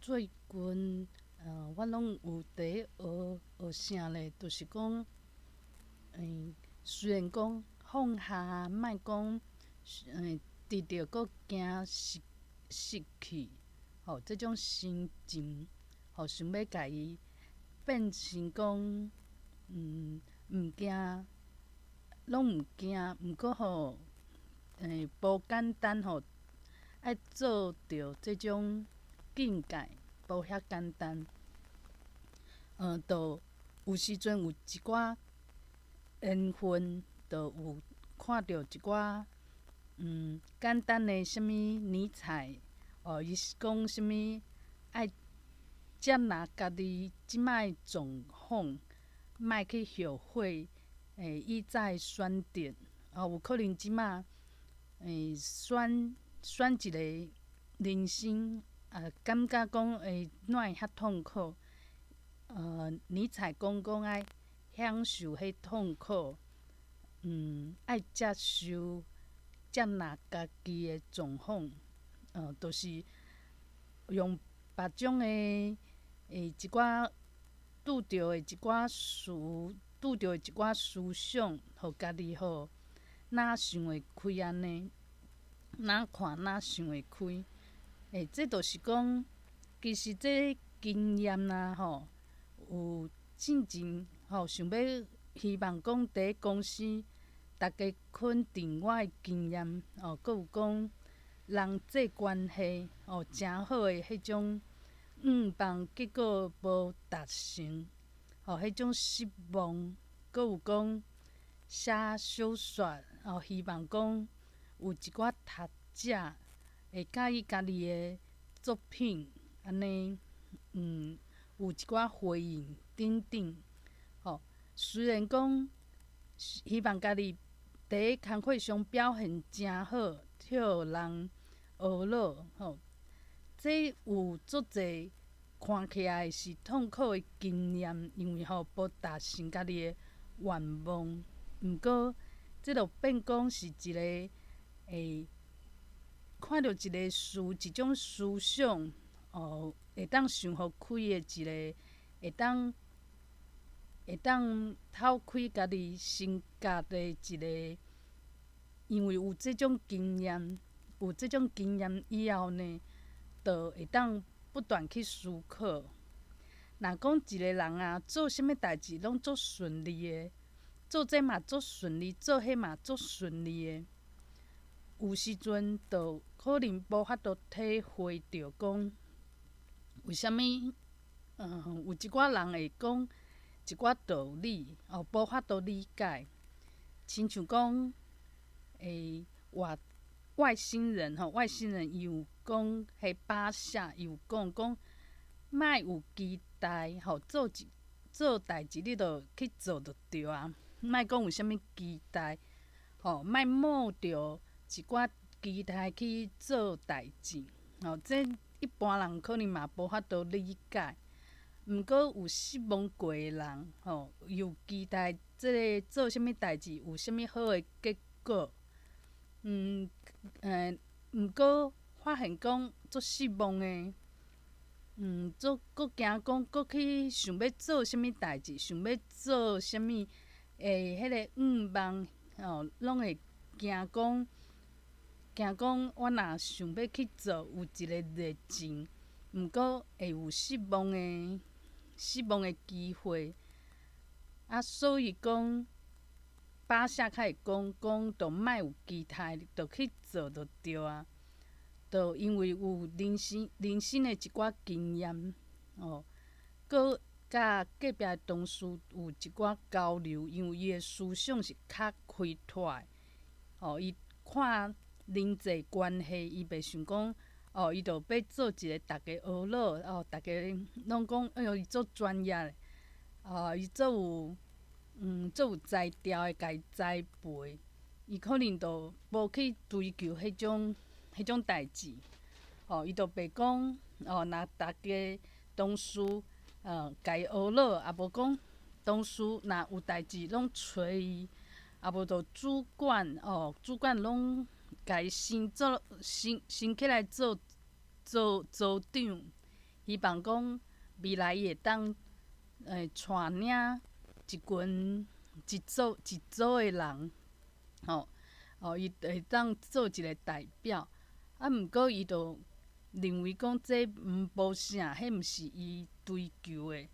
最近，我攏有佇學學啥咧？就是講，雖然講放下，莫講，得著閣驚失失去，吼，這種心情，吼，想欲共伊變成講，毋驚，攏毋驚，毋過吼，無簡單吼，愛做著這種境界，無遐簡單。就有時陣有一寡緣分，就有看著一寡，簡單的啥物尼采，哦，伊是講啥物愛接納家己這擺的狀況，莫去後悔，以早的選擇，哦，有可能這擺，選選一个人生，啊，感覺講會哪會遐痛苦？尼采講講愛享受彼痛苦，愛接受、接納家己的狀況，就是用別種的一寡拄著的一寡事，拄著的一寡思想，予家己吼，哪想會開按呢？哪看哪想會開？這就是講，其實這經驗啊，吼，有進前吼想欲希望講佇公司，逐家肯定我的經驗，哦，閣有講人際關係，哦，誠好的彼種願望，結果無達成，吼，彼種失望，閣有講寫小說，哦，希望講有一寡讀者會佮意家己的作品，按呢，有一寡回應等等，吼。雖然講希望家己佇工課上表現誠好，予人呵咾，吼。這有足濟看起來是痛苦的經驗，因為吼無達成家己的願望。毋過，這就變講是一個看著一个事，一種思想，哦，會當想予開的一个，會當會當透開家己性格的一个，因為有這種經驗，有這種經驗以後呢，就會當不斷去思考。若講一个人啊，做啥物代誌攏足順利的，做這嘛足順利，做彼嘛足順利的，有時陣就可能無法度體會著講，為啥物，有一寡人會講一寡道理，哦，無法度理解。親像講，外外星人吼，外星人伊有講，彼巴夏伊有講講，莫有期待，吼，做一做代誌你就去做就對啊，莫講有啥物期待，吼，莫冒著一寡期待去做代誌，吼，這一般人可能嘛無法度理解。毋過有失望過的人，吼，有期待這个做啥物代誌有啥物好的結果，毋過發現講足失望的，足閣驚講閣去想欲做啥物代誌，想欲做啥物，彼个願望，吼，攏會驚講，驚講我若想欲去做，有一个熱情，毋過會有失望的失望的機會。啊，所以講，巴夏較會講講，就莫有期待，就去做就對啊。就因為有人生人生的一寡經驗，哦，閣佮隔壁的同事有一寡交流，因為伊的思想是較開拓的，哦，伊看人際關係，伊袂想講，哦，伊就欲做一个逐家呵咾，哦，逐家攏講，哎喲，伊足專業的，哦，伊足有，足有才調的，共伊栽培，伊可能就無去追求彼種彼種代誌，哦，伊就袂講，哦，若逐家同事，共伊呵咾，抑無講同事若有代誌攏揣伊，抑無就主管，哦，主管攏共伊升做升升起來做做組長，希望講未來伊會當帶領一群一組一組的人，吼，哦，伊會當做一個代表。啊，毋過伊就認為講這毋無啥，彼毋是伊追求的，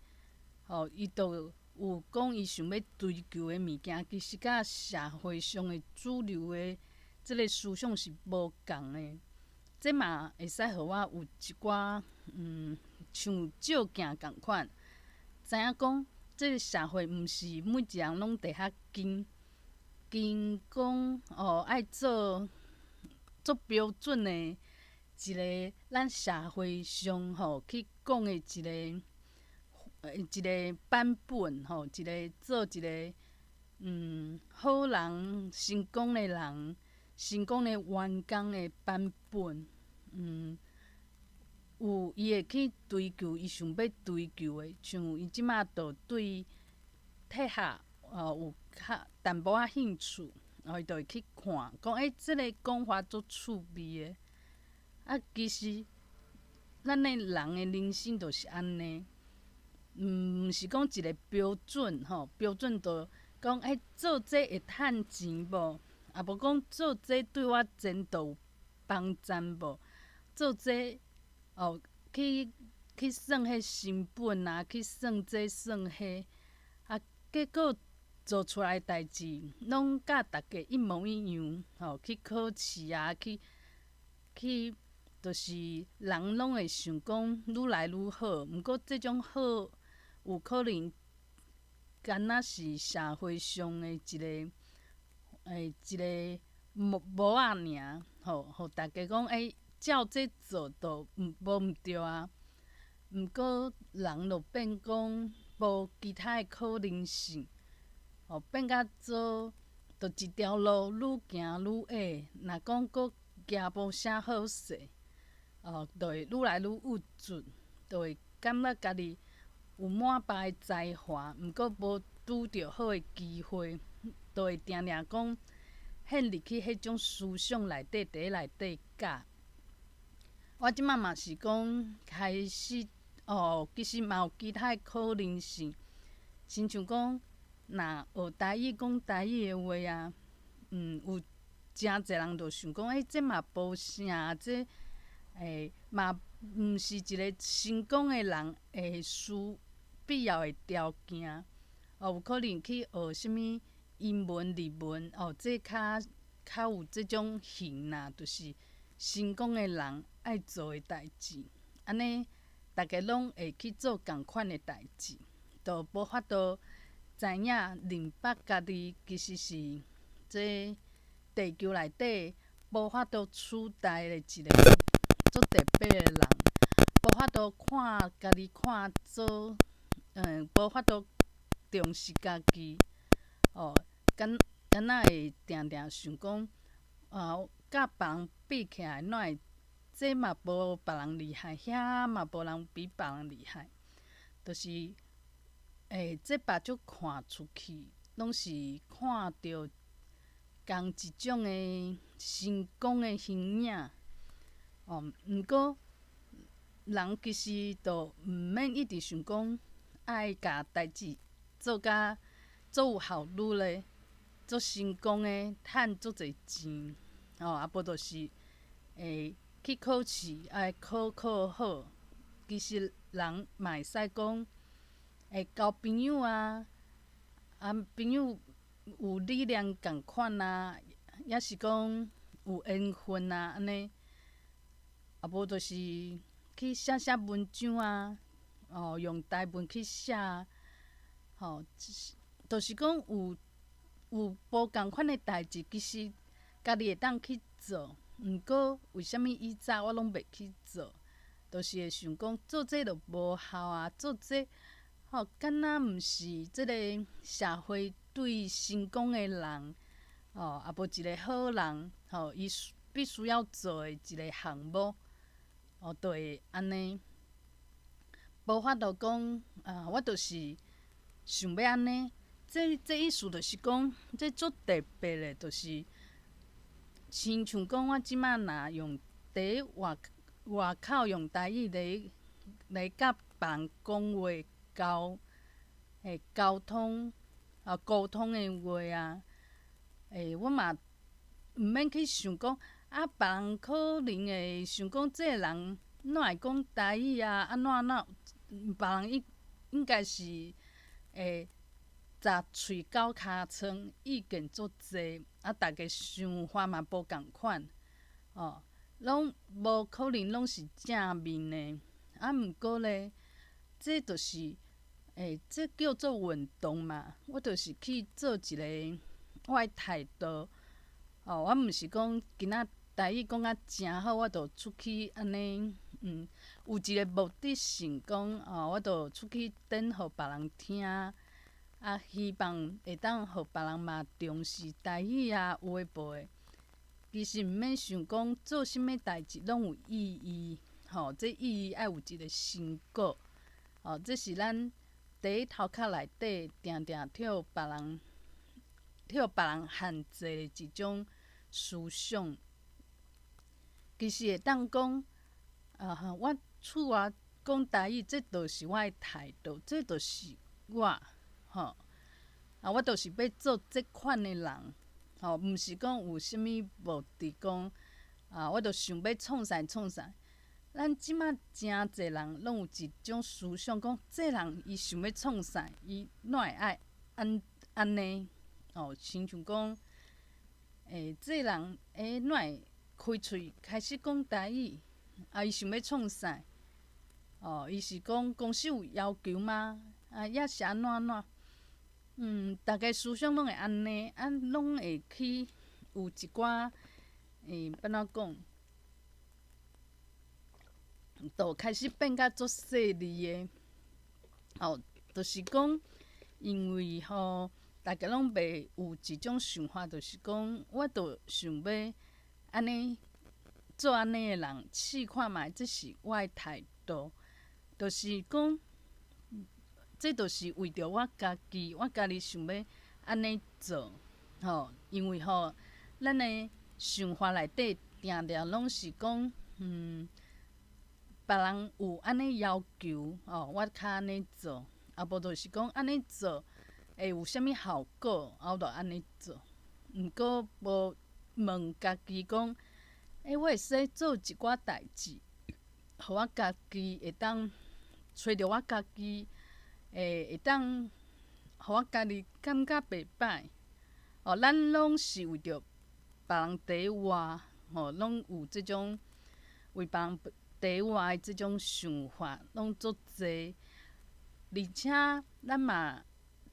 吼，伊就有講伊想欲追求的物件，其實佮社會上的主流的這个思想是無仝的。這嘛會使予我有一寡像照鏡仝款，知影講這个社會毋是每一个人攏佇遐跟跟講哦，愛做足標準的一个咱社會上吼去講的一个一个版本吼，一个做一个好人、成功的人、成功的員工的版本，有伊會去追求伊想欲追求的，像伊這馬就對體育哦有較淡薄仔興趣，哦，伊就會去看，講欸，這个講法足趣味的。啊，其實咱的人的人生就是按呢，毋是講一个標準吼，標準就講欸，做這會趁錢無？啊無講做這對我前途有幫助無？做這哦，去算彼成本啊，去算這算彼，啊，結果做出來代誌攏佮逐家一模一樣，吼，去考試啊，去去，就是人攏會想講愈來愈好，毋過這種好有可能敢若是社會上的一个一个模模仔爾，吼，予逐家講欸，照這做就毋無毋對啊。毋過人就變講無其他的可能性，吼，變甲做就一條路愈行愈矮，若講閣行無啥好勢，哦，就會愈來愈鬱卒，就會感覺家己有滿腹的才華，毋過無拄著好的機會，就會定定講陷入去彼種思想內底，佇內底教。我這馬嘛是講開始哦，其實嘛有其他的可能性，親像講若學台語講台語的話啊，有誠濟人就想講，欸，這嘛無啥，這嘛毋是一个成功的人會需必要的條件。哦，有可能去學啥物英文、日文，哦，這較較有這種型啦，就是成功的人愛做的代誌。按呢，逐家攏會去做仝款的代誌，就無法度知影認捌家己其實是這地球內底無法度取代的一个足特別的人，無法度看家己看做，無法度重視家己，哦，敢敢若會定定想講，啊，佮別人比起來，哪會這嘛無別人厲害，遐嘛無人比別人厲害，就是，這目睭看出去，攏是看著仝一種的成功的形影，哦，毋過人其實就毋免一直想講愛共代誌做甲足有效率咧，足成功的，趁足濟錢，哦，啊無就是會去考試愛考考好。其實人嘛會使講會交朋友啊，啊朋友有理念仝款啊，抑是講有緣分啊，按呢，啊無就是去寫寫文章啊，哦，用台文去寫，吼，就是講有有無仝款的代誌，其實家己會當去做，毋過為啥物以早我攏袂去做？就是會想講做這就無效啊，做這吼敢若毋是這个社會對成功的人，哦，啊無一个好人，吼，伊必須要做的一个項目，哦，就會按呢，無法度講啊，我就是想欲按呢，這這意思就是講，這足特別的，就是親像講我這馬若用佇外外口用台語咧來佮別人講話交欸溝通啊溝通的話啊，欸我嘛毋免去想講啊，別人可能會想講這个人哪會講台語啊？按怎按怎？別人應應該是會十喙九尻川，意見足濟，啊，逐家想法嘛無仝款，哦，攏無可能攏是正面的。啊，毋過咧，這就是，欸，這叫做運動嘛。我就是去做一个我的態度，哦，我毋是講今仔台語講甲誠好，我就出去按呢，有一个目的性講，哦，我就出去展予別人聽，啊，希望會當予別人嘛重視台語啊，有的無的。其實毋免想講做啥物代誌攏有意義，吼，這意義愛有一个成果，哦，這是咱佇頭殼內底定定替別人、替別人限制的一種思想。其實會當講，啊，我出外講台語，這就是我的態度，這就是我，吼，啊，我就是欲做這款的人，吼，毋是講有啥物目的講，啊，我就想欲創啥創啥。咱這馬誠濟人攏有一種思想，講這人伊想欲創啥，伊哪會愛按按呢？哦，親像講，欸，這人欸，哪會開喙開始講台語？啊，伊想欲創啥？哦，伊是講公司有要求嗎？啊，抑是按怎按怎？逐家思想攏會按呢，啊，攏會去有一寡，欸，欲按怎講？就開始變甲足細膩的，哦，就是講，因為吼，逐家攏袂有一種想法，就是講，我就想欲按呢做按呢的人，試看覓，這是我的態度，就是講，這就是為著我家己，我家己想欲按呢做，吼，因為吼，咱的想法內底定定攏是講，別人有按呢要求，哦，我較按呢做，啊無就是講按呢做會有啥物效果，啊，我就按呢做。毋過無問家己講，欸，我會使做一寡代誌，予我家己會當揣著我家己，會當予我家己感覺袂歹。哦，咱攏是為著別人佇活，吼，攏有這種為別人佇活的這種想法，攏足濟。而且咱嘛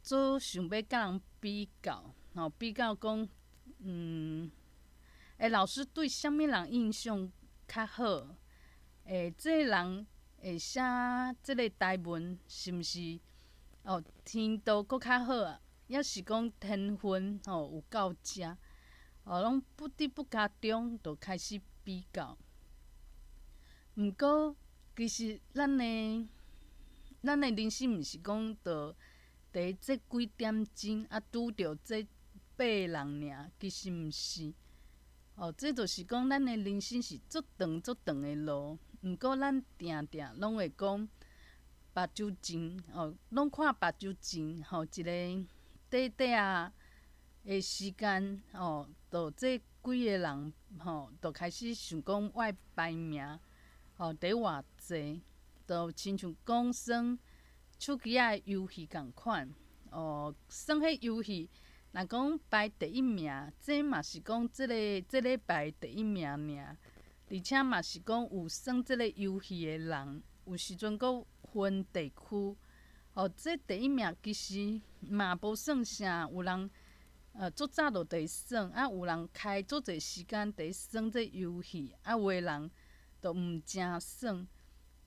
足想欲佮人比較，吼，比較講，欸，老師對啥物人印象較好？欸，這个人會寫這个台文，是毋是？哦，程度閣較好啊？抑是講天分吼有夠遮？哦，攏不知不覺中就開始比較。毋過，其實咱的人生毋是講就佇這幾點鐘啊拄著這八个人爾，其實毋是。哦，這就是講咱的人生是足長足長的路。毋過咱定定攏會講目睭前，哦，攏看目睭前，吼，一个短短仔的時間，哦，就這幾个人，吼，就開始想講我的排名，吼，佇偌濟，就親像講耍手機仔的遊戲仝款，哦，耍彼遊戲，若講排第一名，這嘛是講這个這禮拜第一名爾，而且嘛是講有耍這个遊戲的人，有時陣閣分地區，哦，這第一名其實嘛無算啥，有人足早就佇耍，啊，有人開足濟時間佇耍這遊戲，啊，有的人就毋誠耍，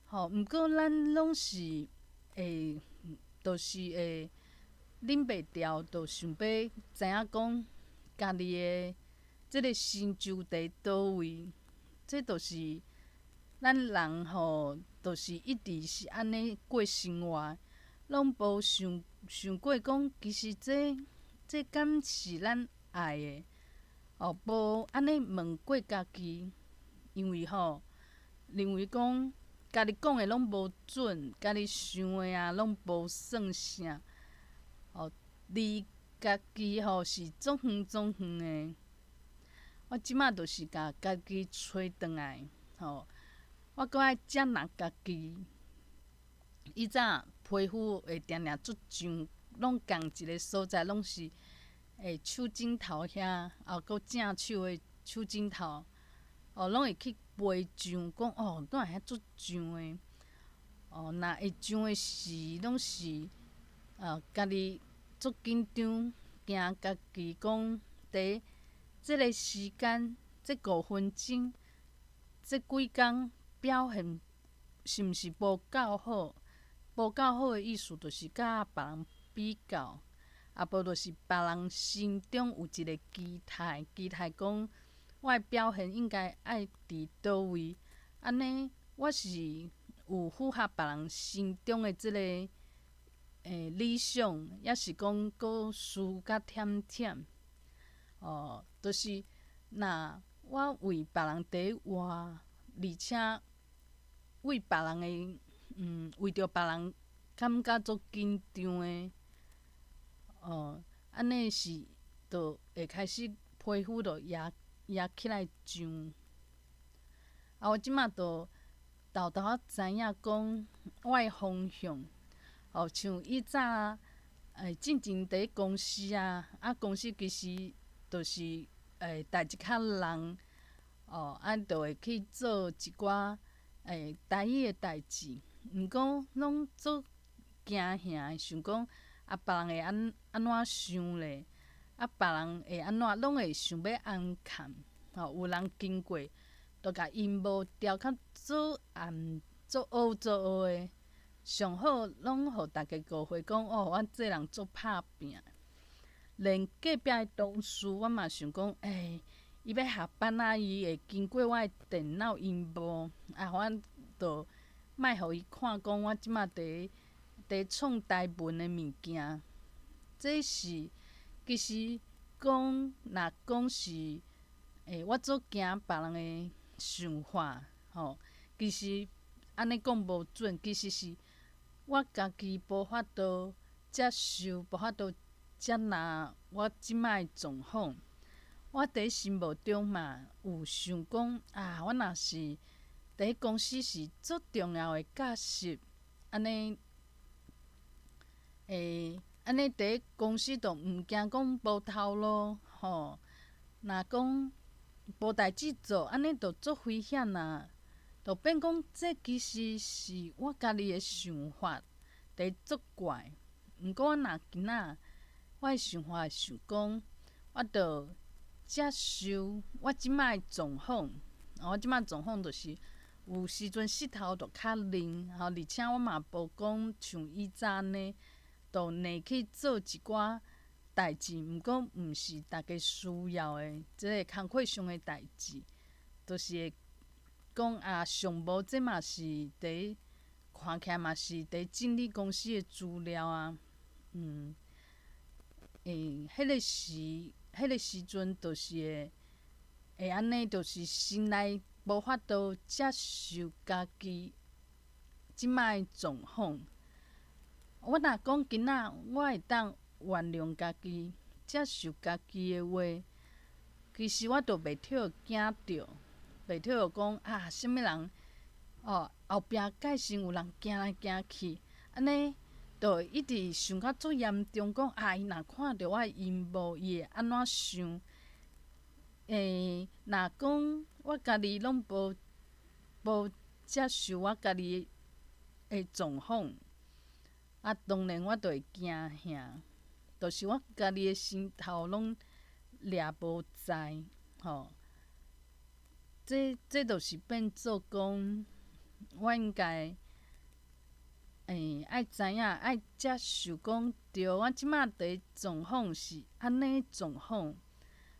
吼，毋過咱攏是會，就是會忍袂牢，就想欲知影講家己的這个成就佇佗位，這就是咱人吼，就是一直是按呢過生活，攏無想想過講，其實這這敢是咱愛的？哦，無按呢問過家己，因為吼，認為講家己講的攏無準，家己想的啊攏無算啥，哦，離家己吼是足遠足遠的。我這馬就是共家己揣轉來，吼，我閣愛接納家己。以早皮膚會定定足脹，攏仝一个所在，攏是會手指頭遐，啊，閣正手的手指頭，哦，攏會去飛脹，講哦，哪會遐足脹的？哦，若會脹的時，攏是家己足緊張，驚家己講佇這个時間，這5分鐘，這幾工表現是毋是無夠好？無夠好的意思，就是佮別人比較，啊無就是別人心中有一个期待，期待講我的表現應該愛佇佗位，按呢我是有符合別人心中的這个理想，抑是講閣輸甲忝忝？哦，就是若我為別人佇活，而且為別人的為著別人感覺足緊張的，哦，按呢是就會開始皮膚就壓壓起來脹。啊，我這馬就沓沓仔知影講我的方向，哦，像以早進前佇公司啊，啊公司其實就是代誌較重，哦，啊，就會去做一寡台語的代誌，毋過攏足驚嚇的，想講啊別人會按怎想咧？啊別人會按怎，攏會想欲按看，吼，有人經過，就共陰毛調較做暗、做烏做烏的，上好攏予大家誤會講哦，我這人足拍拚。連隔壁的同事，我嘛想講，欸，伊欲下班啊，伊會經過我的電腦螢幕，啊，我就莫予伊看，講我這馬佇創台文的物件。這是其實講，若講是，欸，我足驚別人的想法，吼，其實按呢講無準，其實是我家己無法度接受，無法度接納我這馬的狀況。我佇心目中嘛有想講啊，我若是佇公司是足重要的角色，按呢，欸，按呢佇公司就毋驚講無頭路，吼。若講無代誌做，按呢就足危險啊！就變講這其實是我家己的想法佇作怪。毋過我若今仔我的想法想講，我著接受我這馬的狀況。我這馬狀況就是有時陣舌頭就較靈，吼，而且我嘛無講像以早按呢，就硬去做一寡代誌，毋過毋是大家需要的，這个工課上的代誌，就是會講啊，上無這嘛是佇看起來嘛是佇整理公司的資料啊，欸，彼个時陣就是會會按呢，就是心內無法度接受家己這馬的狀況。我若講今仔我會當原諒家己，接受家己的話，其實我就袂予驚著，袂予講啊，啥物人哦，後壁蓋先有人行來行去，按呢就一直想甲足嚴重，講啊，伊若看著我的陰毛，伊會按怎想？欸，若講我家己攏無接受我家己的狀況，啊，當然我就會驚嚇，就是我家己的心頭攏掠無在，吼。這就是變做講，我應該，欸，愛知影，愛接受講，對，我這馬佇狀況是按呢狀況，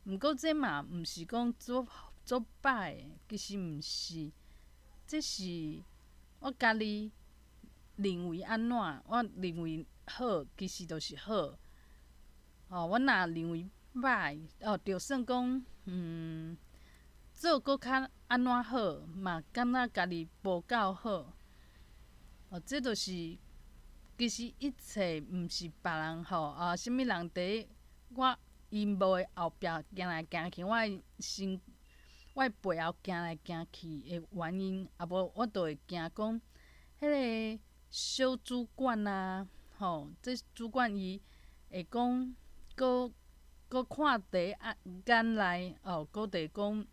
毋過這嘛毋是講足足歹的，其實毋是，這是我家己認為按怎，我認為好，其實就是好。吼，我若認為歹，哦，就算講，做閣較按怎好，嘛感覺家己無夠好。哦，這就是其實一切毋是別人吼啊，啥物人佇我陰毛的後壁行來行去，我的身我的背後行來行去的原因，啊無我就會驚講，彼个小主管啊，吼，這主管伊會講，閣閣看佇眼眼內，哦，閣佇講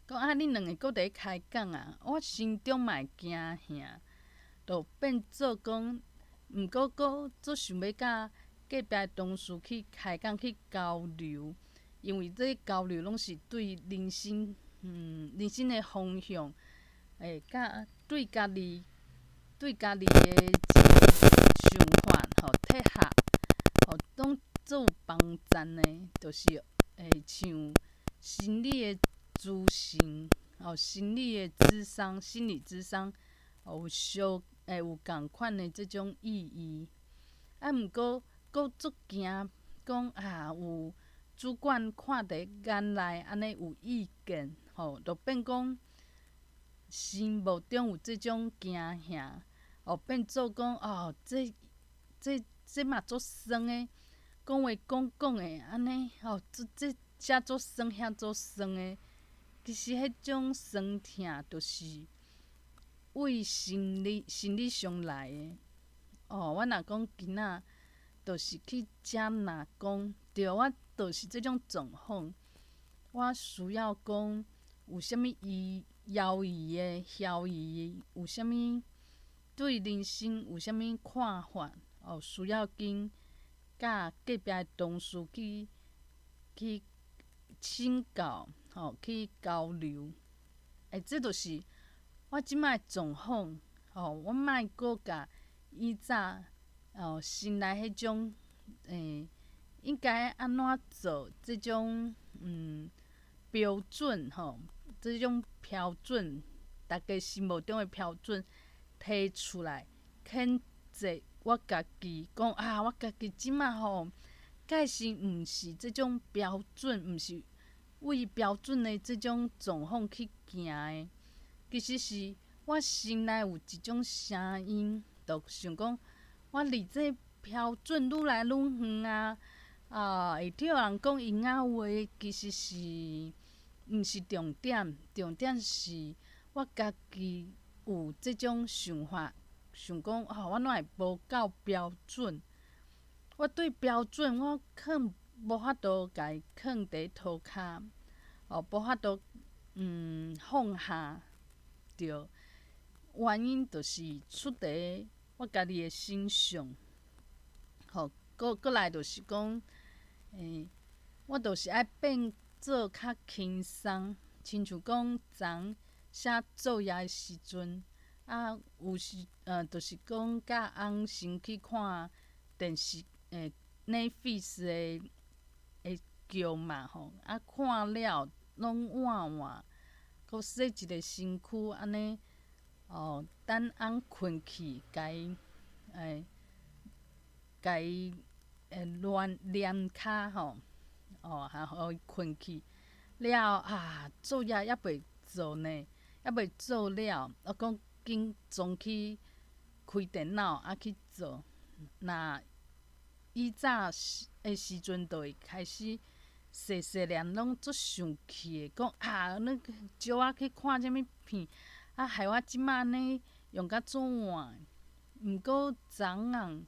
講啊，恁兩个閣佇開講啊，我心中嘛會驚嚇，就變做講，毋過閣足想欲佮隔壁的同事去開講去交流，因為這交流攏是對人生，人生的方向，會佮對家己的一个想法吼，契合，吼，攏足有幫贊的，就是會像心理的諮詢，吼，心理的諮商，心理諮商，有相會有仝款的這種意義。啊，毋過閣足驚講啊，有主管看佇眼內，按呢有意見，吼，就變講心目中有這種驚嚇，哦，變做講哦，這這這嘛足酸的，講話講講的按呢，吼，這這遮足酸，遐足酸的，其實彼種酸痛，就是為心理心理上來的。哦，我若講囡仔，就是去遮若講，對，我就是這種狀況，我需要講有啥物疑猶疑的、懷疑，有啥物對人生有啥物看法，哦，需要緊佮隔壁的同事去去請教，吼，去交流。欸，這就是我這擺的狀況，吼，我莫閣共以早哦心內彼種欸應該按怎做這種標準吼，這種標準，大家心目中的標準提出來譴責我家己，講啊，我家己這擺吼，確實毋是這種標準，毋是為標準的這種狀況去行的。其實是我心內有一種聲音，就想講，我離這標準愈來愈遠啊！啊，會聽人講閒仔話，其實是毋是重點？重點是我家己有這種想法，想講哦，我哪會無夠標準？我對標準，我可能無法度共伊囥佇塗跤，哦，無法度放下，對。原因就是出佇我家己的身上，吼，閣閣來就是講，欸，我就是愛變做較輕鬆，親像講昨昏寫作業的時陣，啊，有時就是講佮翁先去看電視，欸，Netflix 的的劇嘛吼，啊，看了攏換換，閣洗一个身軀按呢，哦，等翁睏去，共伊欸，共伊欸亂黏跤吼，哦，予予伊睏去了啊，作業猶未做呢，猶未做了，我講緊衝去開電腦啊去做。若以早時的時陣，就會開始細細念攏足生氣的，講啊，你招我去看啥物片，啊，害我這擺按呢用甲做換。毋過昨昏，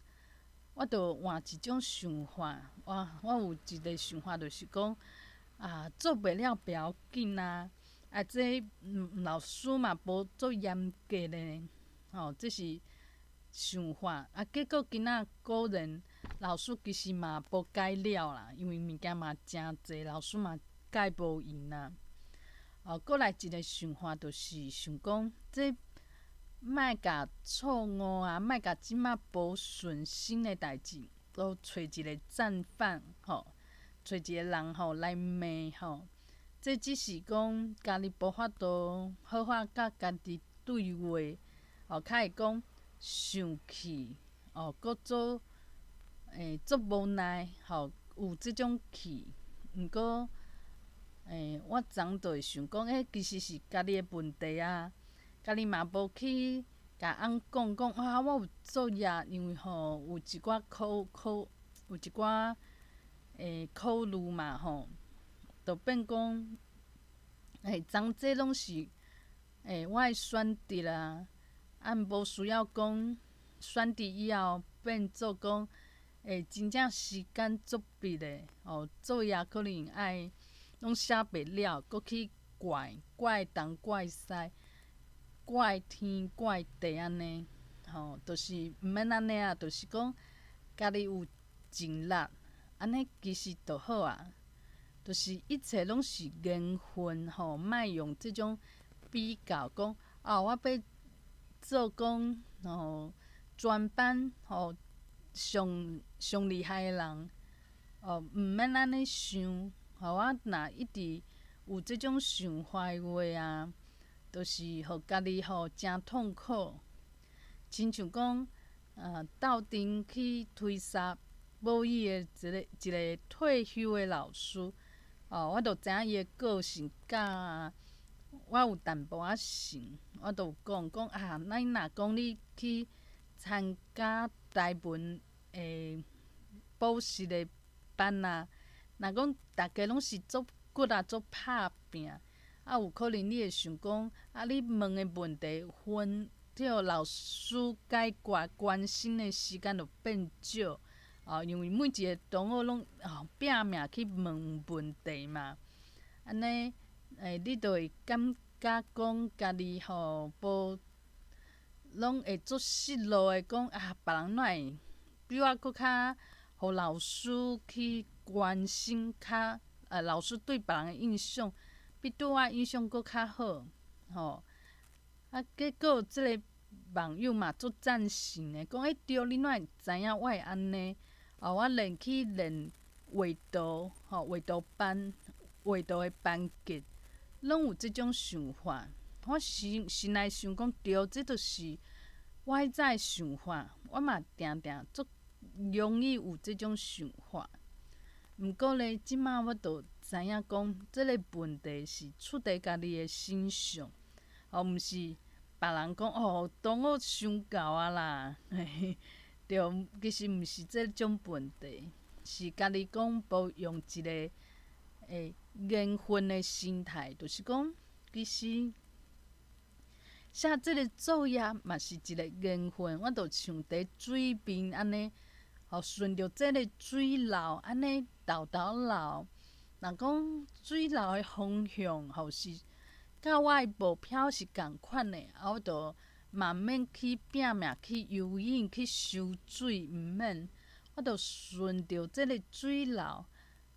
我就換一種想法，我我有一个想法，就是講啊，做袂了袂要緊啊，啊，這老師嘛無足嚴格咧，吼，這是想法。啊，結果今仔果然老師其實嘛無改了啦，因為物件嘛誠濟，老師嘛改無閒啦。哦，閣來一个想法，就是想講，這莫共錯誤啊，莫共這擺無順心的代誌，閣揣一个戰犯吼，揣一个人吼來罵吼。這只是講家己無法度好好佮家己對話，哦，較會講生氣，哦，閣做欸足無奈，吼，有這種氣。毋過，欸，我昨昏就會想講，欸，其實是家己的問題啊，家己嘛無去共翁講講啊，我有作業，因為吼有一寡考考有一寡考慮嘛吼，就變講欉這攏是我的選擇啊，啊無需要講選擇以後變做講真正時間足密的哦，作業可能愛攏寫袂了，閣去怪怪東怪西，怪天怪地按呢，吼，就是毋免按呢啊，就是講家己有盡力，按呢其實就好啊。就是一切攏是緣分吼，莫用這種比較講啊，我欲做講吼全班吼上上厲害的人，哦，毋免按呢想，吼，我若一直有這種想法的話啊，就是予家己吼誠痛苦。親像講，鬥陣去推捒母語的一個一個退休的老師，哦，我就知影伊的個性佮我有淡薄仔像，我就有講講啊，咱若講你去參加台文的補習的班啊，若講逐家攏是足骨力足拍拚，啊有可能你會想講，啊你問的問題分著老師解決關心的時間就變少，哦，因為每一個同學攏哦拚命去問問題嘛，按呢，你就會感覺講家己吼無攏會足失落的講啊，別人哪會比我閣較予老師去關心較，老師對別人的印象比對我的印象閣較好，吼。啊，結果這個網友嘛足贊成的，講欸對，你哪會知影我會按呢？哦，我連去練畫圖，吼畫圖班，畫圖的班級，攏有這種想法。我心心內想講，對，這就是我彼早的想法。我嘛定定足容易有這種想法。毋過咧，這馬我就知影講，這個問題是出佇家己的身上，哦，毋是別人講哦，當我傷𠢕啊啦，嘿嘿，對，其實毋是這種問題，是家己講無用一個緣分的心態，就是講，其實寫這個作業嘛是一個緣分，我就像佇水面按呢，予順著這個水流按呢沓沓流。若講水流的方向吼是佮我的目標是仝款的，啊，我就嘛毋免去拚命去游泳去泅水，毋免，我就順著這個水流，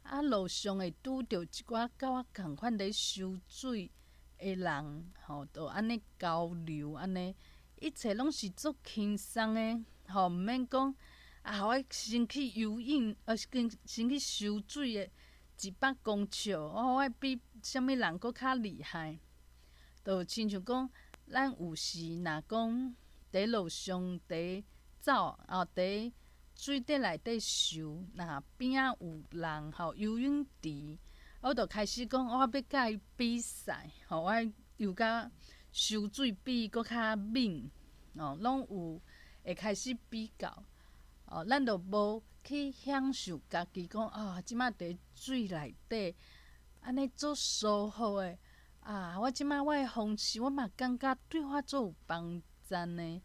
啊，路上會拄著一寡佮我仝款佇泅水的人，吼，就按呢交流，按呢，一切攏是足輕鬆的，吼，毋免講啊，我先去游泳，是先去泅水的100公尺，哦，我比啥物人閣較厲害。就親像講，咱有時若講佇路上佇走，啊，佇水底內底泅，若邊仔有人吼游泳池，我就開始講，我欲佮伊比賽，吼，我游甲泅水比伊閣較猛，哦，攏有會開始比較，哦，咱就無去享受家己講啊，這馬佇水內底，按呢足舒服的。啊！我這馬我的方式，我嘛感覺對我足有幫助的。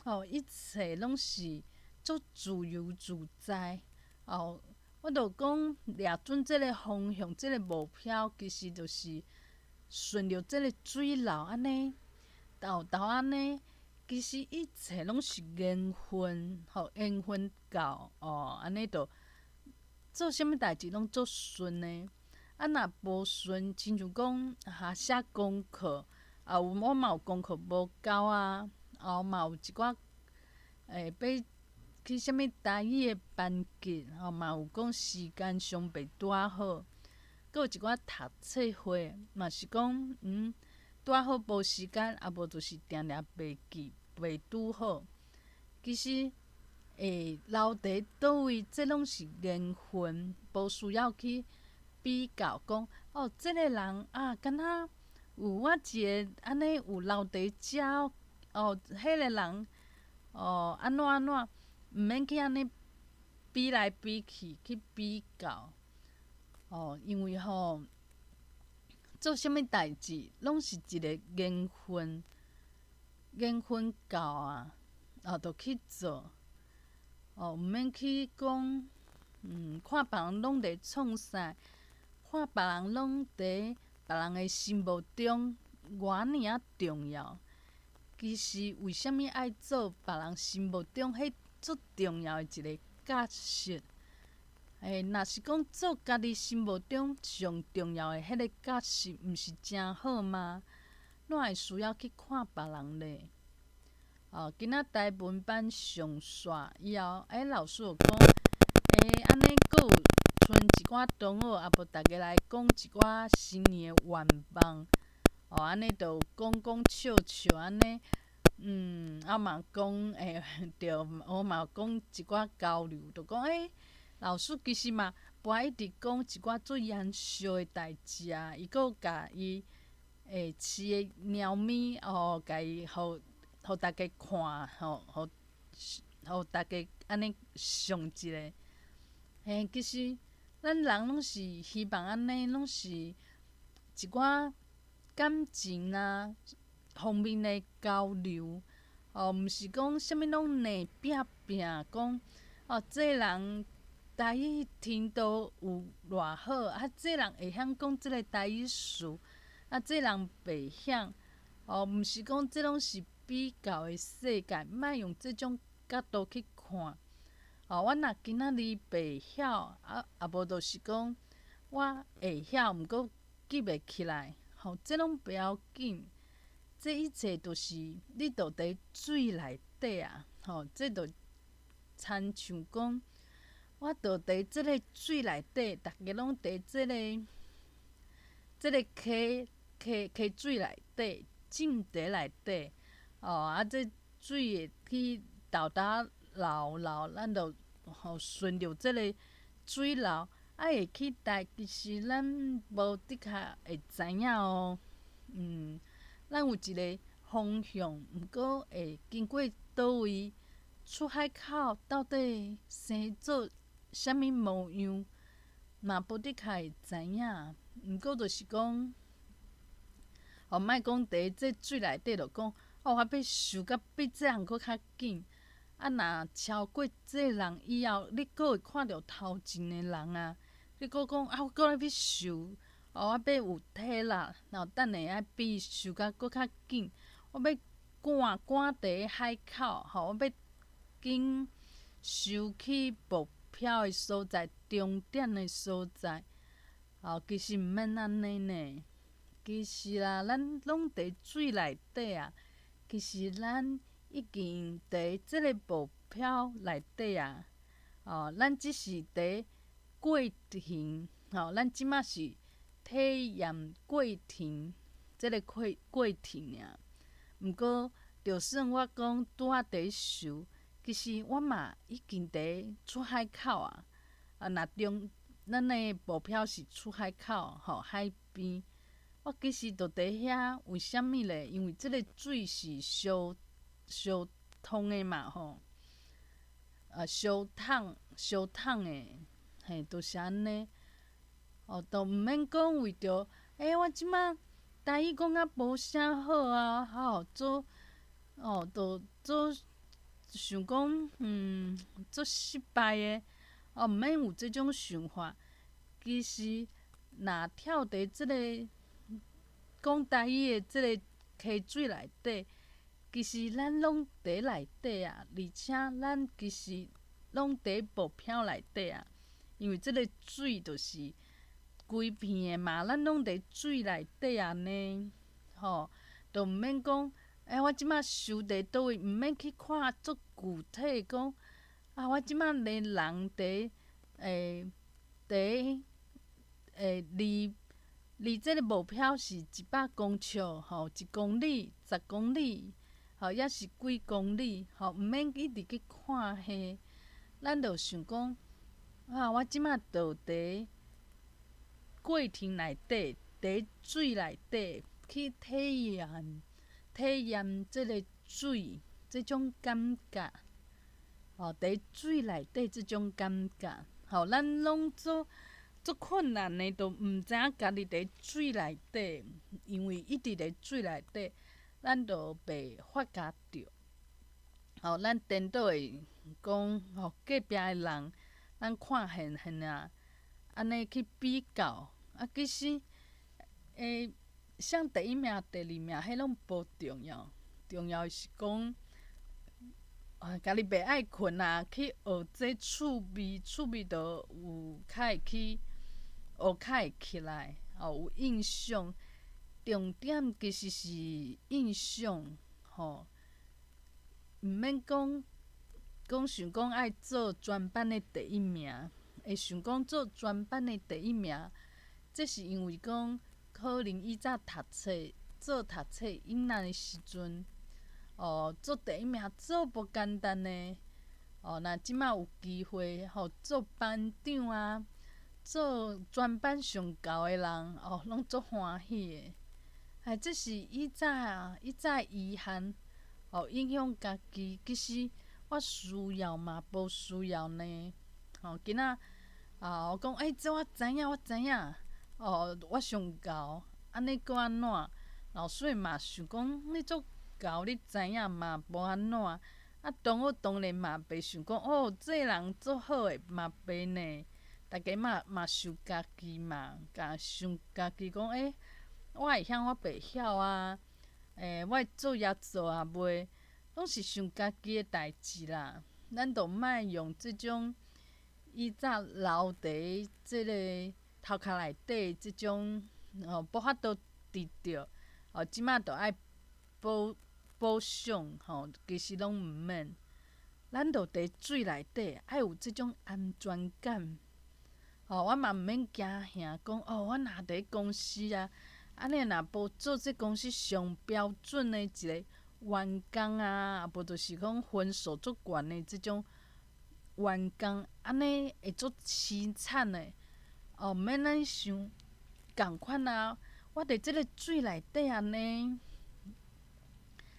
哦，一切攏是足自由自在。哦，我就講掠準這個方向，這個目標，其實就是順著這個水流按呢，沓沓按呢。其實一切攏是緣分，吼，緣分到哦，按呢就做啥物代誌攏足順的。啊，若無順，親像講哈寫功課，啊有我嘛有功課無夠啊，啊嘛有一寡欲去啥物台語的班級，吼嘛有講時間上袂拄仔好，閣有一寡讀冊會，嘛是講拄仔好無時間，啊無就是定定袂記袂拄好。其實會留佇佗位，這攏是緣分，無需要去比較講哦，這個人啊，敢若有我一个按呢有留佇遮哦，彼个人哦，按怎按怎，毋免去按呢比來比去，去比較。哦，因為吼，做啥物代誌，攏是一个緣分，緣分到啊，哦，就去做。哦，毋免去講，看別人攏佇創啥，看別人攏佇別人的心目中，我爾仔重要。其實為啥物愛做別人心目中彼足重要的一个角色？若是講做家己心目中上重要的彼个角色，毋是誠好嗎？哪會需要去看別人咧？哦，今仔台文班上煞以後，老師有講，按呢閣有賰一寡同學，啊無逐家來講一寡新年的願望。哦，按呢就講講笑笑按呢，啊嘛講，對，我嘛講一寡交流，就講，老師其實嘛無愛一直講一寡足嚴肅的代誌啊，伊閣有共伊飼的貓咪哦，共伊予予逐家看，吼，予逐家按呢想一下。嘿，其實咱人攏是希望按呢，攏是一寡感情啊方面的交流，哦，毋是講啥物攏硬拚拚講，哦，這个人台語程度有偌好，啊，這个人會曉講這个台語詞，啊，這个人袂曉，哦，毋是講這攏是比較的世界，莫用這種角度去看。哦，我若今仔日袂曉，啊啊無就是講我會曉，毋過記袂起來，吼，這攏袂要緊。這一切都是你都佇水內底啊，吼，這就親像講，我就佇這个水內底，逐家攏佇這个溪水內底，浸佇內底，哦，啊，這水會去沓沓流流，咱就吼順著這个水流，啊會去佗，其實咱無的確會知影哦，咱有一个方向，毋過會經過佗位出海口，到底生做啥物模樣，嘛無的確會知影。毋過就是講，哦，莫講佇這水內底就講，哦，我欲游甲比這人閣較緊。啊，若超過這个人以後，你閣會看著頭前的人啊，你閣講啊，我閣來欲游，哦，我欲有體力，然後等下愛比伊游甲閣較緊，我欲趕趕佇海口，吼，我欲緊游去目標的所在，終點的所在，哦，其實毋免按呢呢。其實啦，咱攏佇水內底啊，其實咱已經佇這个目標內底啊，哦，咱只是佇過程，吼，咱這馬是體驗過程，這个過程爾。毋過，就算我講拄仔佇游，其實我嘛已經佇出海口啊。啊，若中咱的目標是出海口，吼，海邊，我其實就佇遐，為啥物咧？因為這个水是相相通的嘛，吼，啊，相通相通的，嘿，就是按呢。哦，都毋免講為著，我這馬台語講甲無啥好啊，吼，做，哦，就做想講，足失敗的，哦，毋免有這種想法。其實，若跳佇這个講台語的這个溪水內底，其實咱攏佇內底啊，而且咱其實攏佇目標內底啊，因為這个水就是規片的嘛，咱攏佇水內底啊呢，吼，就毋免講，我這馬游佇佗位，毋免去看足具體講，啊，我這馬的人佇佇離離這个目標是100公尺，吼，1公里、10公里，吼，抑是幾公里，吼，毋免一直去看彼，咱就想講，啊，我這馬就佇過程內底，佇水內底去體驗體驗這个水這種感覺，吼，佇水內底這種感覺，吼，咱攏做足困難的，都毋知影家己佇水內底，因為一直佇水內底，咱就袂發覺著。吼，咱顛倒會講，吼，隔壁的人，咱看現現啊，按呢去比較，啊，其實，啥第一名、第二名，彼攏無重要，重要是講，啊，家己袂愛睏啊，去學這趣味，趣味就有較會去學較會起來，哦，有印象。重點其實是印象，吼，毋免講講想講愛做全班的第一名，會想講做全班的第一名，這是因為講可能以早讀冊做讀冊囡仔的時陣，哦，做第一名做無簡單的，哦，若這馬有機會吼做班長啊，做全班上𠢕的人，哦，攏足歡喜的。哎，這是以早以早遺憾，哦，影響家己。其實我需要嘛，無需要呢。吼，囡仔啊，我講，欸，這我知影，我知影，哦，我上𠢕，按呢閣按怎？老師嘛想講，你足𠢕，你知影嘛無按怎？啊，同學當然嘛袂想講，哦，這个人足好的嘛袂呢。逐家嘛嘛想家己嘛，共想家己講，欸，我會曉，我袂曉啊！欸，我會做也做啊袂，攏是想家己的代誌啦。咱就莫用這種以早留佇這个頭殼內底這種吼，無法度得著，哦，這馬就愛補補償吼，其實攏毋免。咱就佇水內底，愛有這種安全感。吼，我嘛毋免驚嚇，講哦，我若佇公司啊。按呢若無做這公司上標準的一个員工啊，無就是講分數足懸的這種員工，按呢會足淒慘的。哦，毋免按呢想，仝款啊，我佇這个水內底按呢，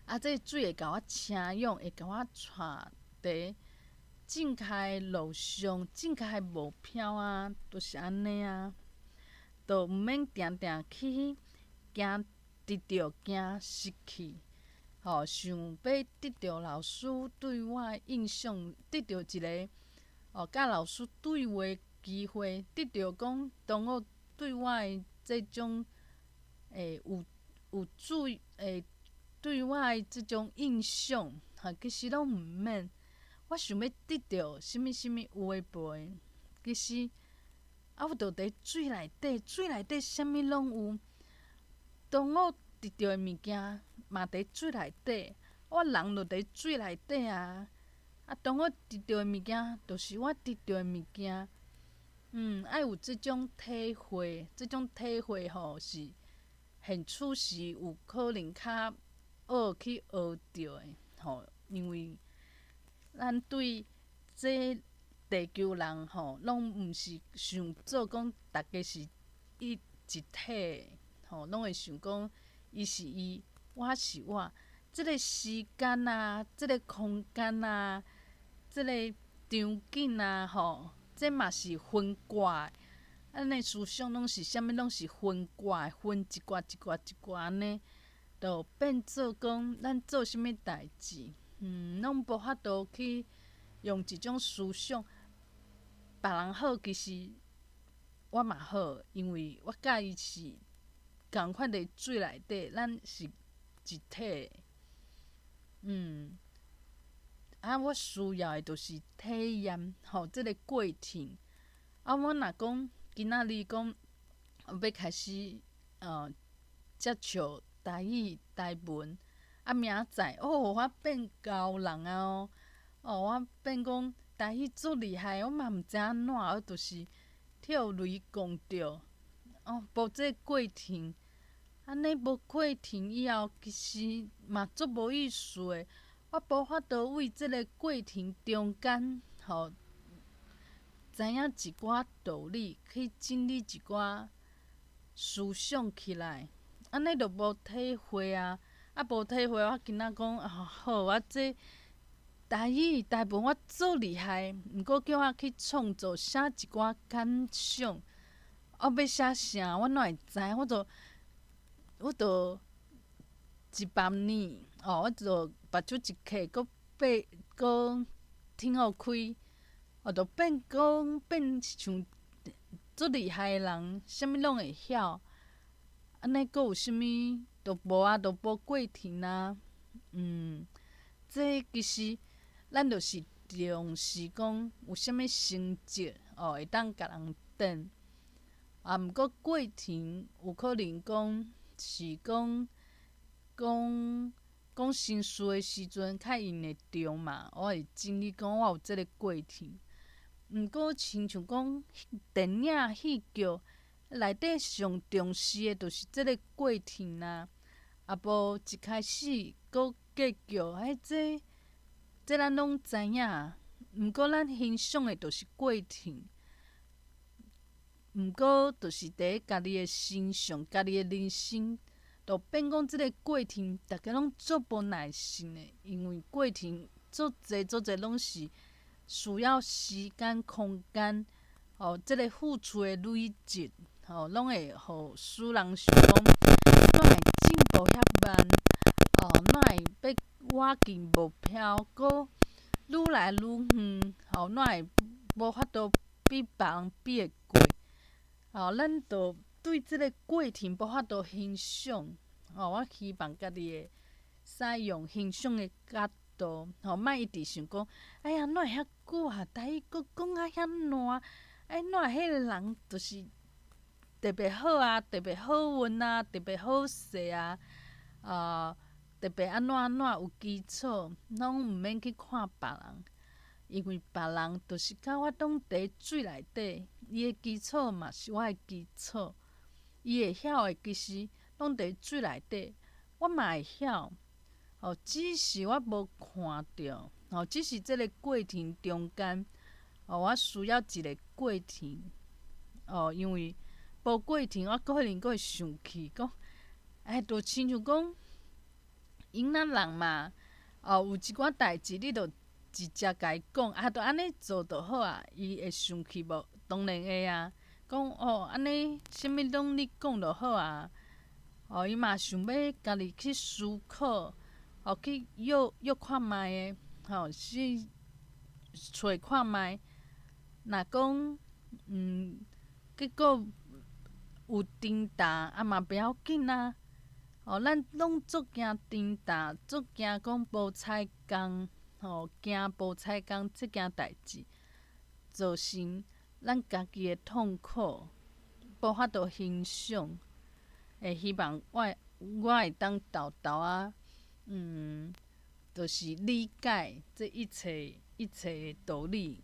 啊，這个水會共我請養，會共我帶佇正確的路上，正確的目標啊，就是按呢啊，就毋免定定去驚得著，驚失去，吼，想欲得著老師對我的印象，得著一个哦，佮老師對話機會，得著講同學對我的這種欸有有注意欸對我的這種印象，吼，其實攏毋免。我想欲得著啥物啥物有的無的，其實啊，我就佇水內底，水內底啥物攏有。當我得著的物件嘛佇水內底，我人就佇水內底啊。啊，當我得著的物件，就是我得著的物件。愛有這種體會，這種體會吼是現此時有可能較學去學著的吼，因為咱對這地球人吼，攏毋是想做講逐家是一一體。吼，攏會想講，伊是伊，我是我。這个時間啊，這个空間啊，這个場景啊，吼，這嘛是分割的。咱的思想攏是啥物攏是分割的，分一寡一寡一寡按呢，就變做講咱做啥物代誌，攏無法度去用一種思想，別人好，其實我嘛好，因為我佮伊是仝款佇水內底，咱是一體。啊，我需要的就是體驗，吼，這个過程。啊，我若講今仔日講欲開始，接觸台語、台文，啊，明仔載哦，我變𠢕人啊哦，哦，我變講台語足厲害，我嘛毋知按怎，我就是跳雷講著，哦，無這個過程，按呢無過程以後，其實嘛足無意思的。我無法度為這个過程中間，吼，知影一寡道理，去整理一寡思想起來，按呢就無體會啊。啊，無體會我今仔講啊好，我這台語台文我足厲害，毋過叫我去創作寫一寡感想，我欲寫啥，我哪會知？我就一百年哦，我就目睭一閉，閣爬閣挺予開，我就變講變像足厲害的人，啥物攏會曉。按呢閣有啥物都無啊，都無過程啊。這其實咱就是重視講有啥物成績哦，會當共人展。啊，毋過過程有可能講是講講講心事的時陣較用會著嘛。我會整理講我有這个過程。毋過親像講電影、戲劇內底上重視的，就是這个過程啊。啊無一開始閣結局，彼這這咱攏知影。毋過咱欣賞的，就是過程。毋過，就是佇家己的身上，家己的人生，就變講這个過程，逐家攏足無耐性的，因為過程足濟足濟攏是需要時間、空間，哦，這个付出的累積，吼，攏會予使人想講，哪會進步遐慢？哦，哪會欲倚近目標，閣愈來愈遠？吼，哪會無法度比別人比會過？吼，咱就對這个過程無法度欣賞。吼，我希望家己會使用欣賞的角度，吼，莫一直想講，哎呀，哪會遐久啊？台語閣講甲遐爛，哎，哪會彼个人就是特別好啊，特別好運啊，特別好勢啊，啊，特別按怎按怎有基礎，攏毋免去看別人，因為別人就是佮我攏佇水內底，伊的基礎嘛是我的基礎，伊會曉的其實攏佇水內底，我嘛會曉，哦，只是我無看著，哦，只是這个過程中間，哦，我需要一个過程，哦，因為無過程，我可能閣會生氣，講，哎，就親像講，𪜶咱人嘛，哦，有一寡代誌，你就直接共伊講，啊，就按呢做就好啊，伊會生氣無？當然會啊，講哦，按呢啥物攏你講就好啊，哦，伊嘛想欲家己去思考，哦，去約約看覓的，吼，去揣看覓。若講，結果有顛倒啊嘛袂要緊啊，哦，咱攏足驚顛倒，足驚講無彩工，吼，驚無彩工這件代誌，造成咱家己的痛苦，無法度欣賞。會希望我會當沓沓仔，就是理解這一切一切的道理。